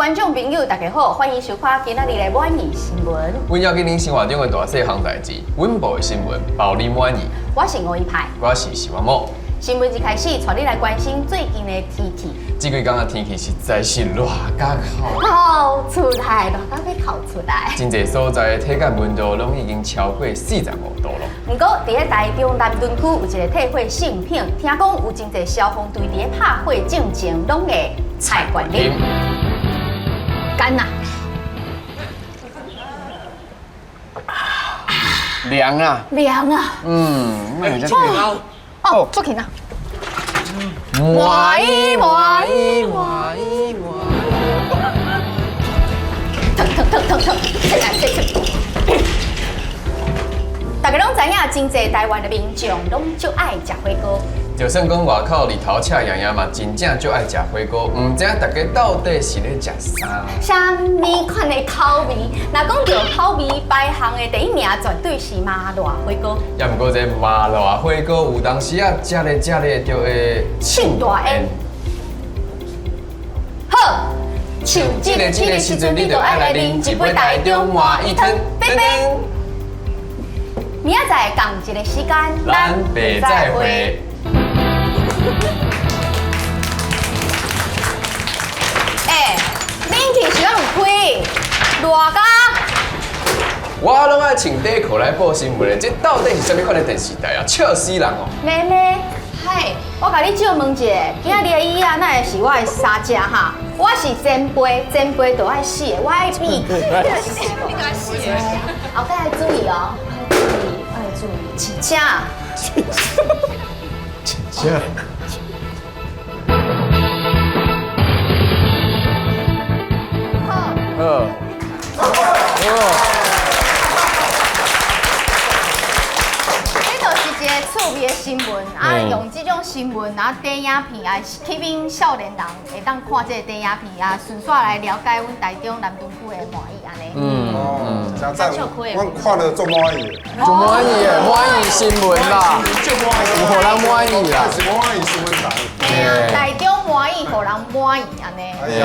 觀眾朋友，大家好，歡迎收看今仔日的滿意新聞。阮要緊恁生活中的大細項代誌，阮報的新聞包你滿意。我是吳一派，我是徐王某。新聞一開始，帶你來關心最近的天氣。這幾工的天氣實在是熱甲哭哭出來，熱甲欲哭出來。真濟所在的體感溫度攏已經超過45度了。毋過，佇咧台中南屯區有一個退火聖品，聽講有真濟消防隊佇咧拍火進前，攏會踩懸啉。乾啊！涼啊！涼啊！嗯，哦，出去啦！滿意滿意滿意滿意。疼疼疼疼疼！出來出出！大家攏知影，真濟台灣的民眾攏足愛食火鍋。就算講外口日頭赤炎炎嘛，真正足愛食火鍋。毋知影大家到底是咧食啥？啥物款的口味？若講著口味排行的第一名，絕對是麻辣火鍋。也毋過這麻辣火鍋有當時啊，食咧食咧就會唱大煙。好，唱這個時陣，你就愛來啉一杯台中滿意湯。拜拜。明仔載仝一个時間，咱袂再會。欸，冷氣是敢有開？熱甲！我攏愛穿短褲來報新聞的，這到底是啥物款的電視台啊？笑死人哦！妹妹，嗨，我共你借問一下，今仔日的椅仔哪會是我的衫食哈？我是前輩，前輩就愛死的，我愛比。你愛死的。後蓋愛注意哦，愛注意，愛注意，請。請。好。好。這就是一個趣味的新聞，啊，用這種新聞啊，短影片啊，吸引少年人會當看這個短影片啊，順紲來了解阮台中南屯區的滿意按呢。嗯，真讚，阮看了足滿意的，足滿意的，滿意新聞啦，足滿意，有予人滿意啦，是滿意新聞台。嘿啊，台中滿意，予人滿意按呢。哎呀。